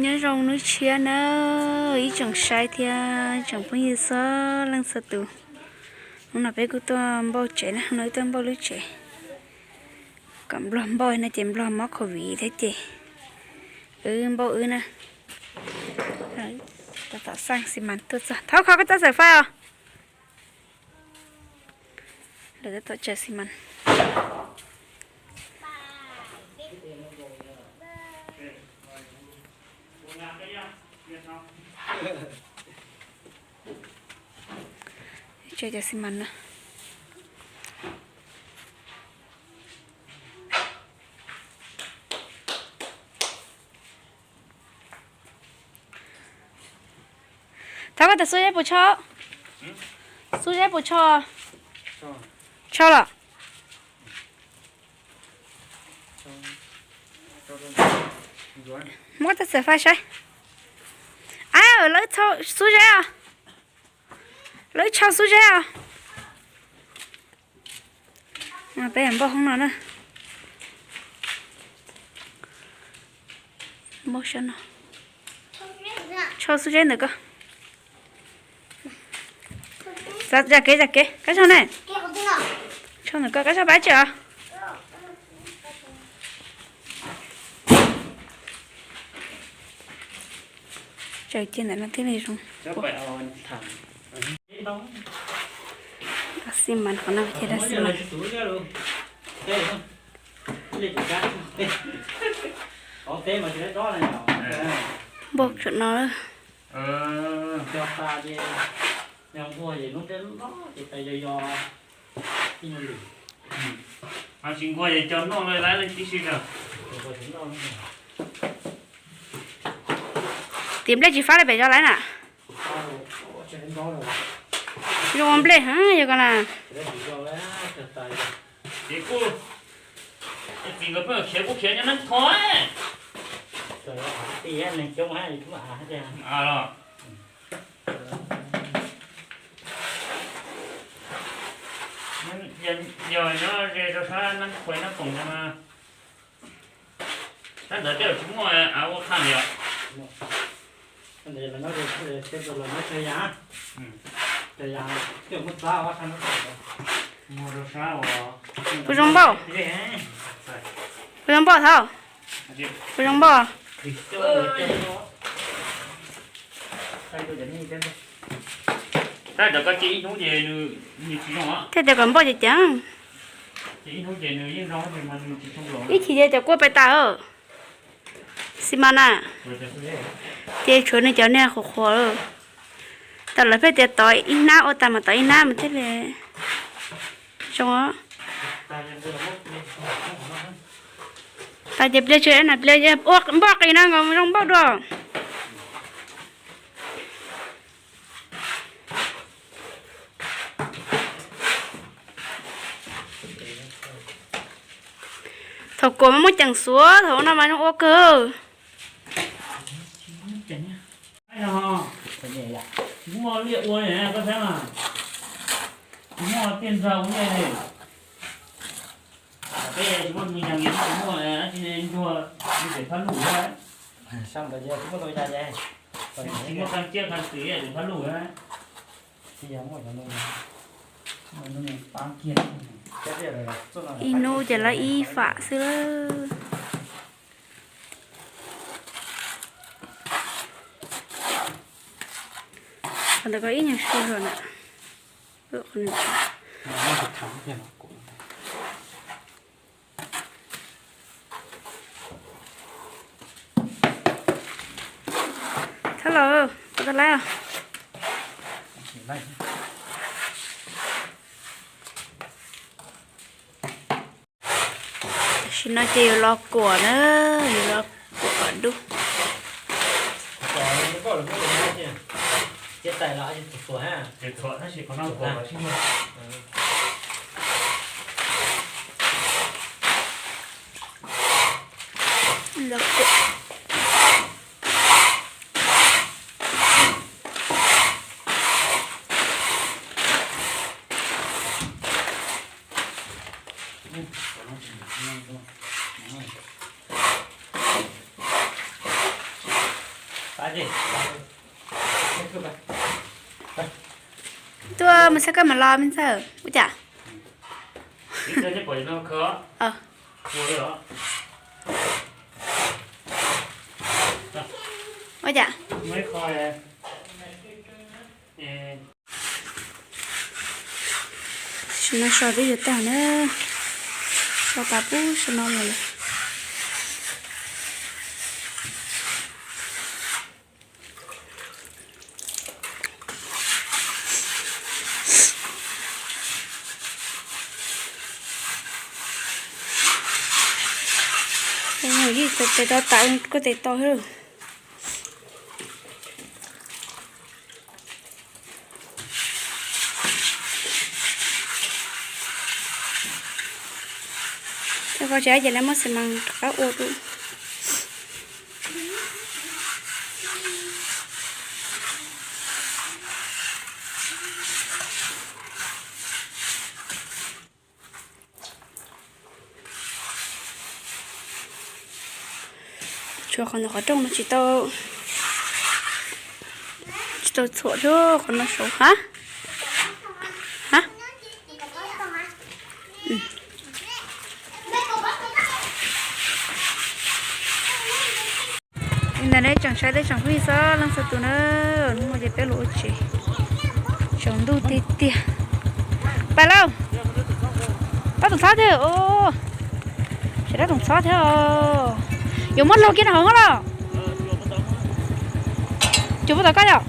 Nyob zoo hnub tshiab na, ib tsoom saib thiab tsoom phooj ywg txhua leej txhua tus. Hnub no peb kuj tuaj npauj tsev na, hnub no wb tuaj npauj lub tsev. Kom nplog npauj no ces nplog mob covid thiab ces wb npauj wb na. Tom xaj xi mas tuaj txog, thov kho koj txoj xaim fais os. Lawv tab tom tsaws xi mas. Tsaws cov xi mas na. Thov koj tas xub zeb puas tsho? Xub zeb puas tsho? Tsho los? Muab koj txoj xaim fais saib. Ab, lawv xub zeb os. Lawv tsho xub zeb os. Peb npauj hoob no na. Npauj sab no. Tsho xub zeb ntawm ko. Zam kev, zam kev, kab tsho ne. Tsho ntawm ko, kab tsho pab tsi os. Tsaws cia ntawm no thiaj li zoo. Xi mas qhov no ces da xi mas. Npauj tseem no. Tim nplej tsis fab li pem zos lawm na. Zoo ua nplej heev yog ko na. Ces kuj, txiv nkawd pheej khiav kuj khiav nyob neeb qhov. Yog nyob ze rau sab neeb qhov neeb poom no mas, sab ntawd tej zaum tsis muaj av ua qhaj li os. Kuv zoo npauj. Kuv zoo npauj thaum. Kuv zoo npauj. Thiaj tias kom npauj ceev ceev. Ib chim ces cov kua pais tas. Xi mas na. Ces tshuav nws cov niag qhuav qhuav. Tam lawv pheej tias tov ib hnab ua tas mas tov ib hnab mas thiaj li zoo. Tas ces pliag tsis na, pliag npauj qis no nkaus zoo npauj dua. Thaum kuam mas muaj ceem xuav, thaum no mas zoo ua kawg. Tsis muaj liaj ua li koj saib mas, tsis muaj tiaj nrag ua liaj li. Peb tsis muaj tus me nyuam, tsis muaj dab tsi, ntsuag li pem phab luj. Tsis muaj qee tsiaj qee twm li pem phab luj. Ib hnub ces lawv ib fam xwb lawm. Qhov ntawd ko ib nyuag su lawm na. Thab los, koj tau laib os. Tam sim no ces yuav los kuam na, yuav los kuam kom dub. Los kuam. Tuaj mus xab koj mam los me ntxawg. Ua cas? Ua cas? Tam sim no so twb yuav tag na, so tas pub so no mus lawm. Tes to tas koj tes to. Koj tsis ces lawv muab xi mas rov qab ua rau. Tshuav qhov ntawm qhov rooj no tsis tau, tsis tau txhuam thiab qhov no saud hab. Hab. Li ntawd nej tseem saib teb tsoom phooj ywg txhua leej txhua tus na, hnub no ces peb los ua tsev, tsaus ntuj tiag tiag. Pais lauj, pab tus txhob twg, sawv daws tus txhob thiab os. Yuav muab laug kiag rau hauv hab los. Tsuas puas tom koj yom?